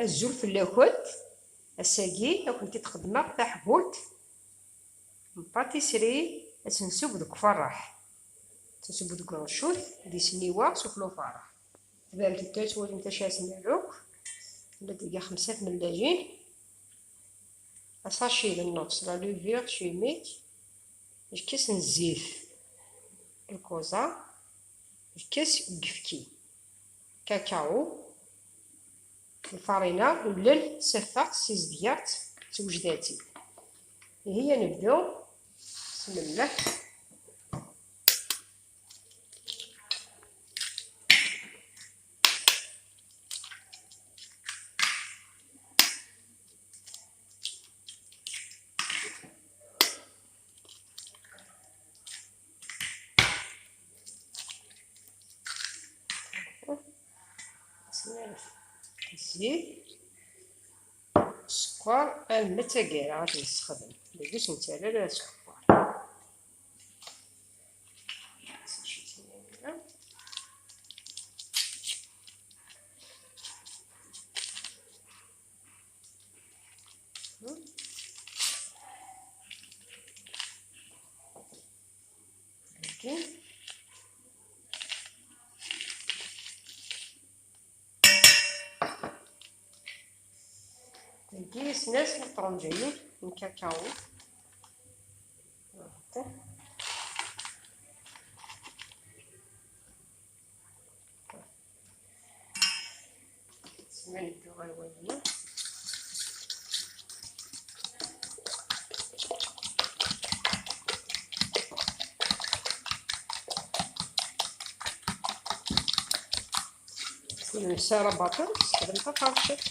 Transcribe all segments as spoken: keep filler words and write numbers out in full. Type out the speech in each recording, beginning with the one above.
Azul fell-akent. Ass-agi, ad kent-id-xedmeɣ taḥbult n patisri, ad tt-nseww deg uferreḥ. Ad tt-nseww deg uɣeccut, di sniwa, s uflufaṛ. Tbaremt-d tura, twalimt acu ara s-nerr akk. Tella deg-i xemsa tmellalin. Asaci d nnefs, la levure chimique. Lkas n zzit, lkuẓa, lkas n uyefki, kakao, lfarina, ulel, safeɣ-tt, ssizedgeɣ-tt, d tawejdatin. Ihi ad nebdu s lmelḥ. Zzit, sskeṛ, alma d taggara ad nessexdem. Deg-s nettarra sskeṛ. Dagi snat n tṛenǧayin n kakao. Sima neddu ɣer wayyi. Ur nesɛi ara baṭel, nessexdem taferciṭ.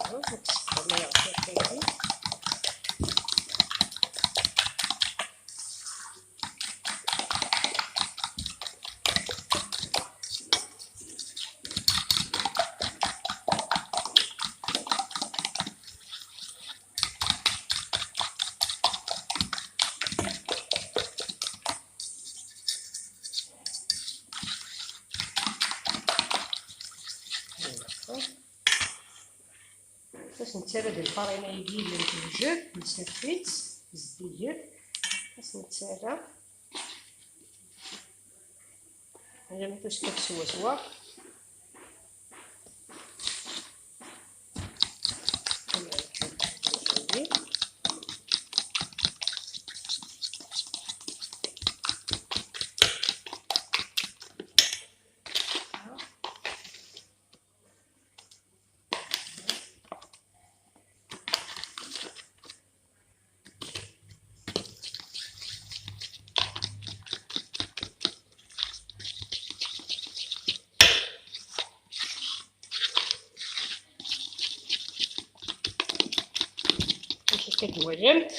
Nessexdem Ad as-nettarra di lfarina-agi yellan tewjed, nserfi-tt, zeddiget. Ad as-nettarra alamma tuskert swaswa. Acu akka twalamt?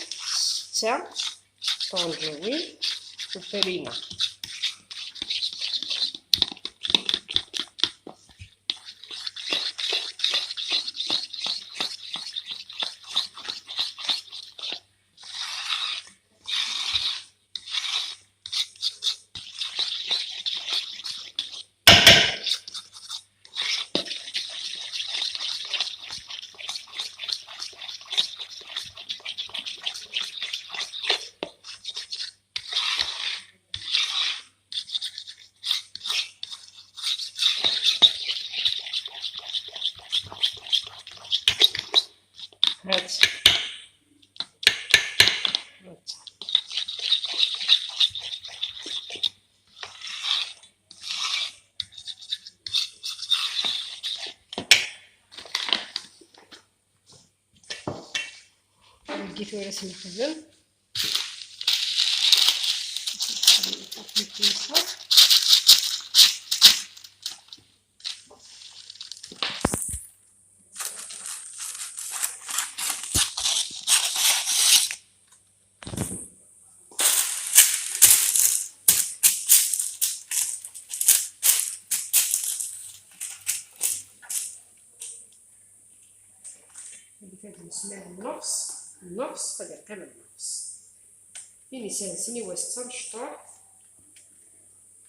Setta tṛenǧawin u farina. هات. هات. Lqit ur as-nexdem. Ad nesmar nnefs, nnefs, ad yeqqim nnefs. Win isersen i wass d tamecṭuḥt,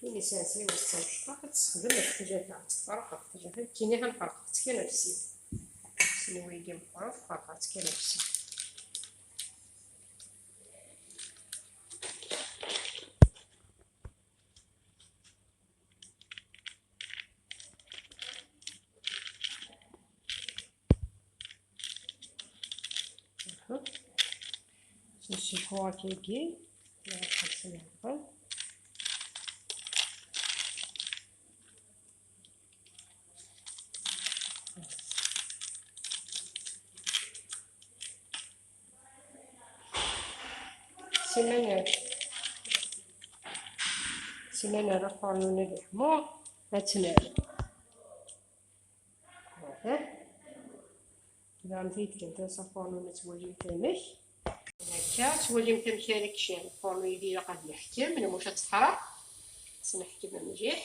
win isersen i wass d tamecṭuḥt, ad tessexdem ɣef tjata, ad tefreq ɣef tjata. Nekkini ɣa nferqeɣ-tt kan ɣef sin. Sin wigi meqqren, ferqeɣ-tt kan ɣef sin. Aha. Sessufɣeɣ akagi. Nɛeqqel s nɛeqqel. Siman, siman ara qqaren ad iḥmu, ad tt-nerr. Aha. Daɣen tayet kan tasa furnu ad twalim amek. Akka, twalim amek ara kcen furnu yidi ilaq ad yeḥkem, lmuc ad teḥreq. Ad tt-neḥkem mliḥ.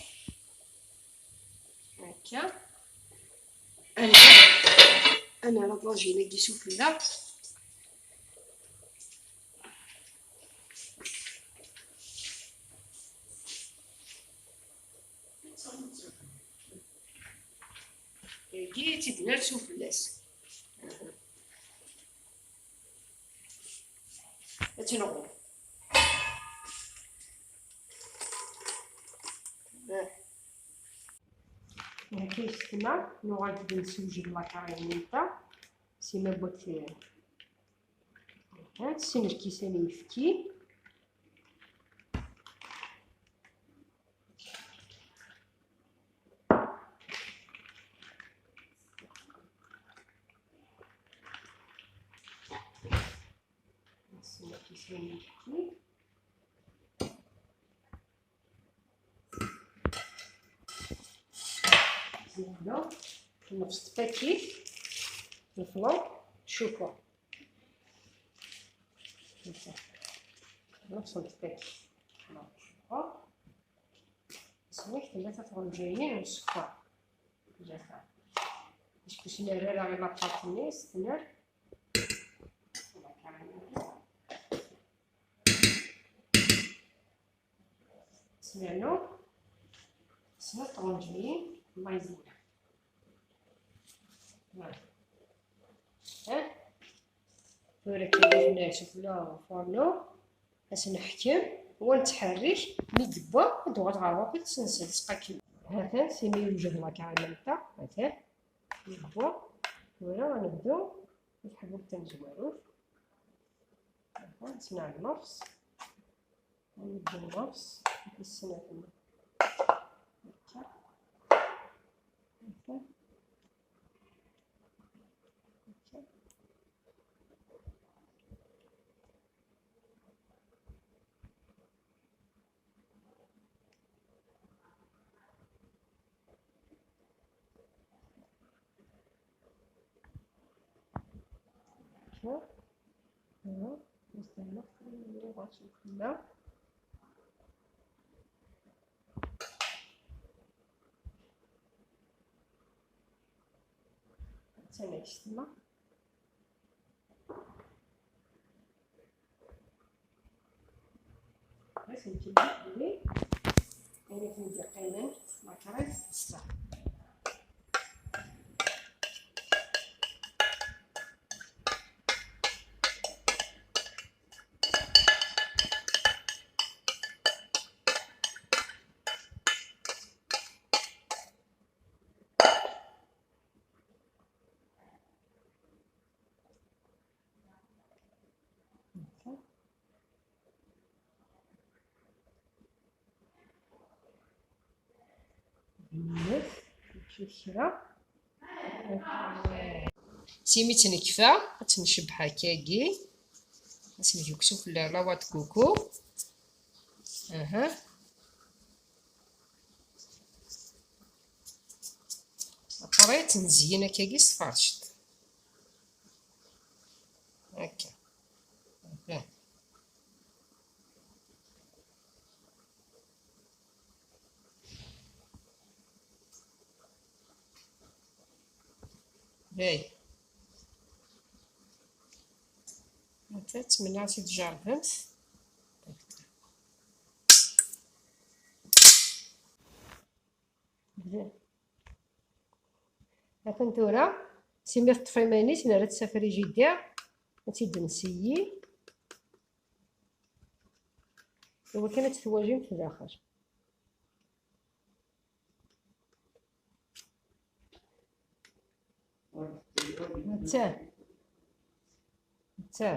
Akka. Ad nerr, ad nerr aṭajin-agi sufella. Tagi ad tt-id-nerr sufella-s. Ad tt-nɣu. Akka yessetma, nuɣal-d nessewjed lakaṛini-nteɣ. Sima n wakk, ha, sin lkisan n uyefki. Sin lkisan n uyefki. Zeyda, nefs tpakit, leflur, cukwa. Nefs tpakit, leflur, cukwa. Swiḥ tlata tɣenǧayin n sskeṛ. Tlata. Acku s nerra la la pâte-nni, s tner. Snernu snat tɣenǧayin n maïzena. Voilà. Ha? Tura kan ad ners fell-aɣ lfurnu, ad s-neḥkem, wa nettḥerrik, mi yewwa, ad d-uɣal ɣer wakk, ad s-nsel, s qaki. Ha-t-an, simi yewjed lakaṛini-nteɣ, ha-t-an, yewwa. Tura ad nebdu i teḥbubt tamezwarut. Ha-t-an, ad tt-nerr nnefs. Ad nebdu nnefs, ad tt-nessenfel. Akka. Akka. Akka. Voilà. Voilà. Atan yessetma. Bɣiɣ ad tent-id-qqimi, ayen akken i d-yeqqimen, ma kṛayd ssya. Nnes, mačči d kra. Simi tt-nekfa, ad tt-ncebbeḥ akkagi. Ad s-neg uksuf n la lawat kuku. Aha. Après, ad tt-nzeyyen akkagi s tferct. Akka. Aha. Hey. Anta ttmenniɣ ad tt-id-tjerbemt. Bdan. Atan tura, simi teṭṭef iman-is, nerra-tt s afrijidiṛ, ad tt-id-nseyyi. Iwakken ad tt-twajimt daxel. Netta. Netta.